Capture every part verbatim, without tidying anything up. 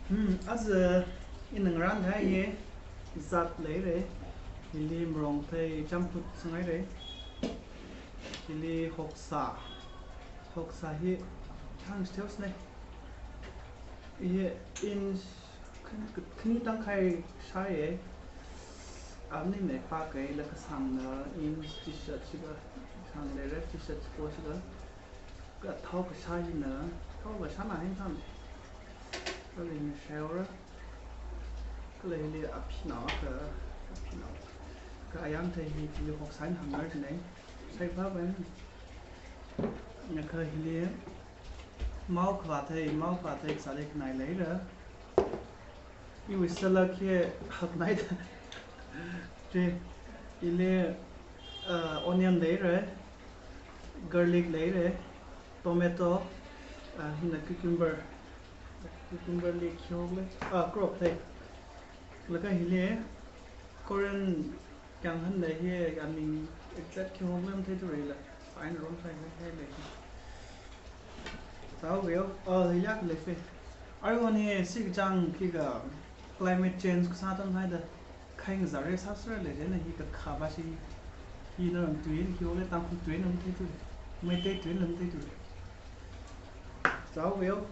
Hmm, aja ina ngarānkahai hi zat leira. Hili morong thei champut sāngaira. Hili hoksā. Hoksā hi thang steps ne. Hi inch khan-, khani tangkhai shāya. Amni ne pa kai la kasāngna inch T-shirt shikha sāng leira, T-shirt ko shikha. Kathao kashā hina, thao kashāna hin tham. Kala hina shaora. Kala hili aphinao ka, aphinao. Ka ayang thei hi, hili hoksā hāngngai ne. Sai pa ban. Na ka hili mao khavā thei, mao khavā thei sāli khanai leira. Iwui salad hi hakngaida. Chi, hili, uh, onion leira, garlic leira, tomato, uh, hina cucumber. Cucumber li khi hok lei, ah, crop thei. Laga hili Korean kyang hānda hi, aming exact khi hok lei matheithura la. Fine, rom sai hai hai lei. Tao veo, oh, hi yak lei fe. Arui ni si kachang khikha climate change kasā tanghaida. Khai ngazāra sāsāra lei jina hi kakhava chi. Hi naram tuin, hi ole Tangkhul tuin matheithura. Meitei tuin matheithura. Tao veo.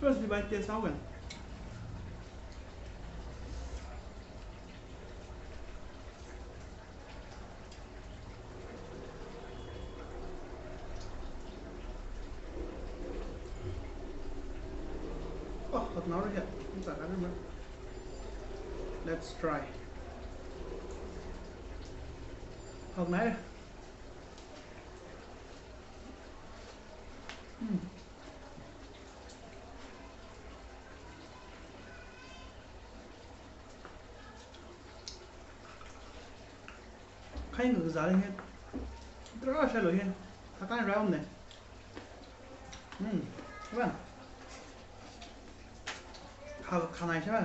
First divide this out. Oh, hot now here. Let's try. Hot now. Mm. Khai ngazāli hi. Dra shalo hi. Hakan round ne. Hmm. Wa. Kha, khanai sha.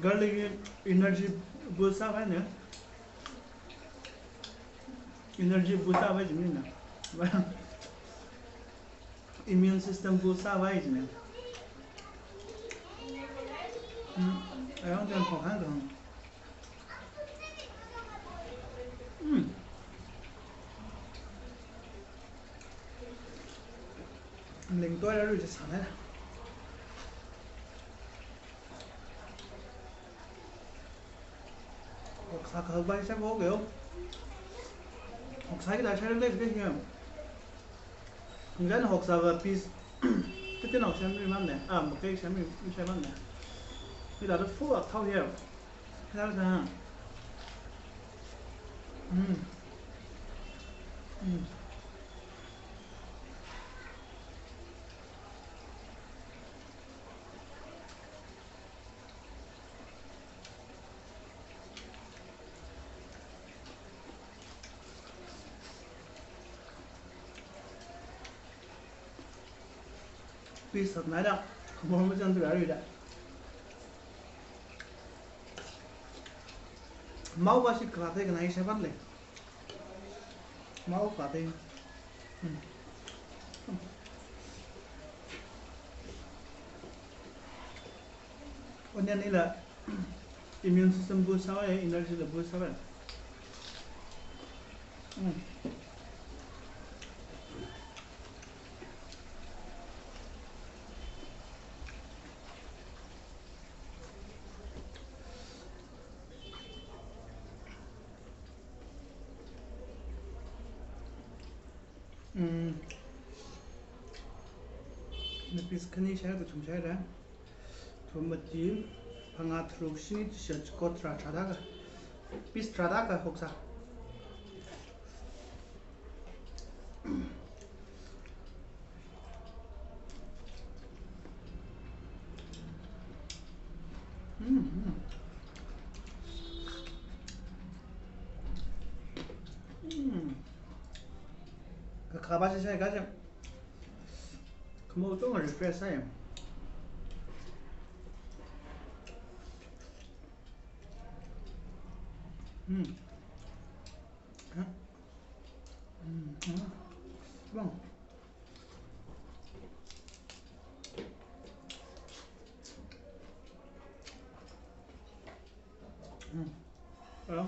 Garlic energy boost sākahai ne. Energy boost sākahai jimina. Immune system boost sākahai jina. Hmm, ayang jan khokhan kang. Hmm. Ling toi la rui jisang hai. Hoksā khavai shai bo geo. Hoksā kida shai le ke hiam. Ngan hoksā va piece. Tete nao sham ri mam ne. Ah, makai sham ri shai mam ne. Kida full of thao hiam. Kida da. Hmm. Hmm. Piece of naida, khamor machan tu rarida. Mao ba shi kala te kanai shaban le. Mao kala te. Hmm. Onion hila immune system boost sāvai, energy la boost sāvai. Mm. Mm. Na piece khani shai, kathum shaira. Thum mati, phangā, tharuk, shini, chishat, chikot, tharā, tharāda akha. Piece tharāda akha hoksā. Mm, mm. Mm. Kakha ba chi shai kaje. Kamo chungda refresh sāya. Hmm. Hmm. Hmm. Hmm. Bang. Hmm. Hello.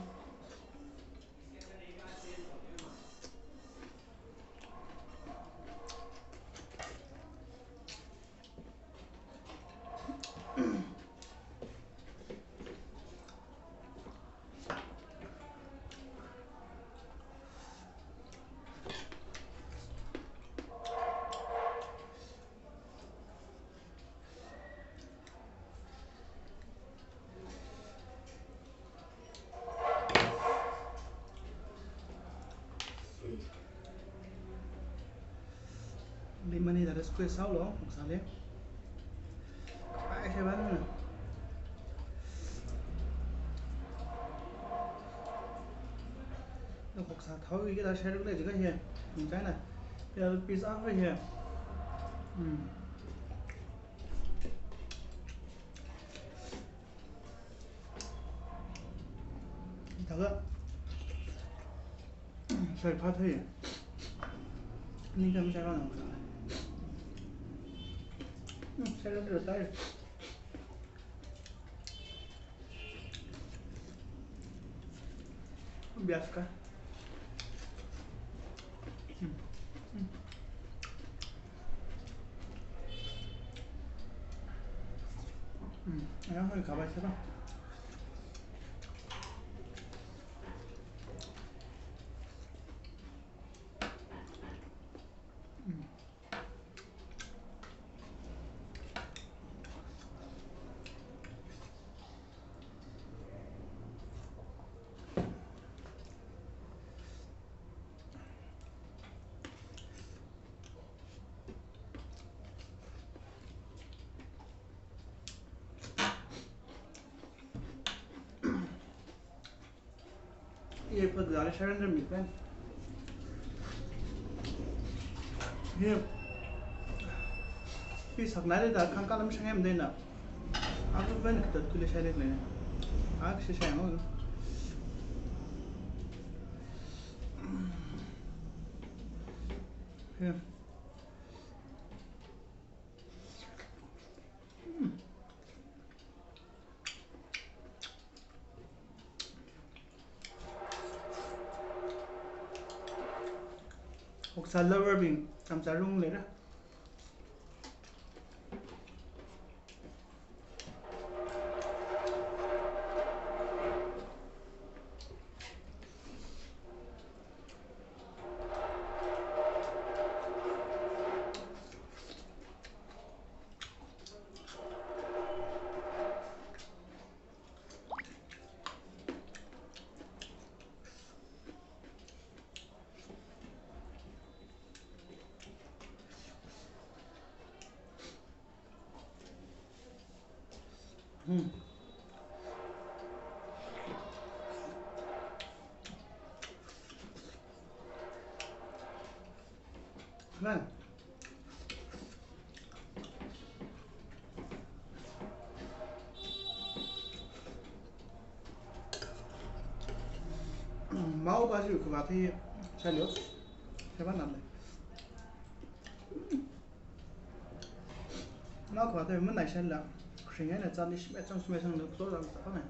Lemon hi thāda squeeze sālu, oksāli. Ai, sheba na. Oksā thao hi kida share le jiakha hi. China. Piece over here. Hmm. Thākha share pha thei. Ningkam share pha nang. Hmm, share pha thei. Biasa. Hmm. Hmm. Hmm. Ayang hoi kabai seba. Hmm. Ye, phat zale surrender mi pen. Ye. Pi sakna de da khangkalam shangem de na. Aku pen kita tule share le. Ak shi shang. Ye. Oksā lover bing, tamsā rung lera. Hmm. Vâng. Mao ba ju kuba thi sa lyo. Sa ba nam le. Mao kuba thi mun nai sa la. Khring ai na chan ni shime chang shime chang lo to la sa pa na.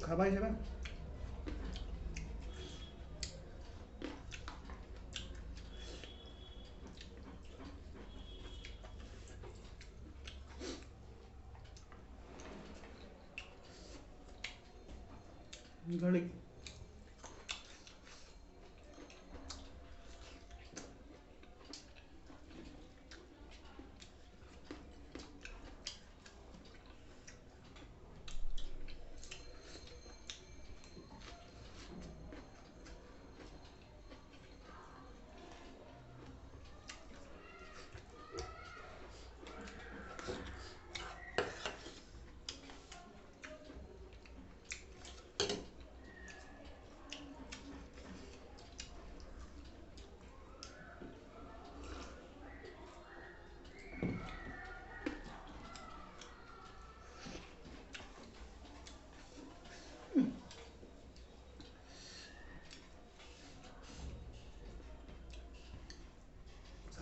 Khavai seba. Garlic.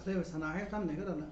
Sāda sāna hai kan ne ka dana.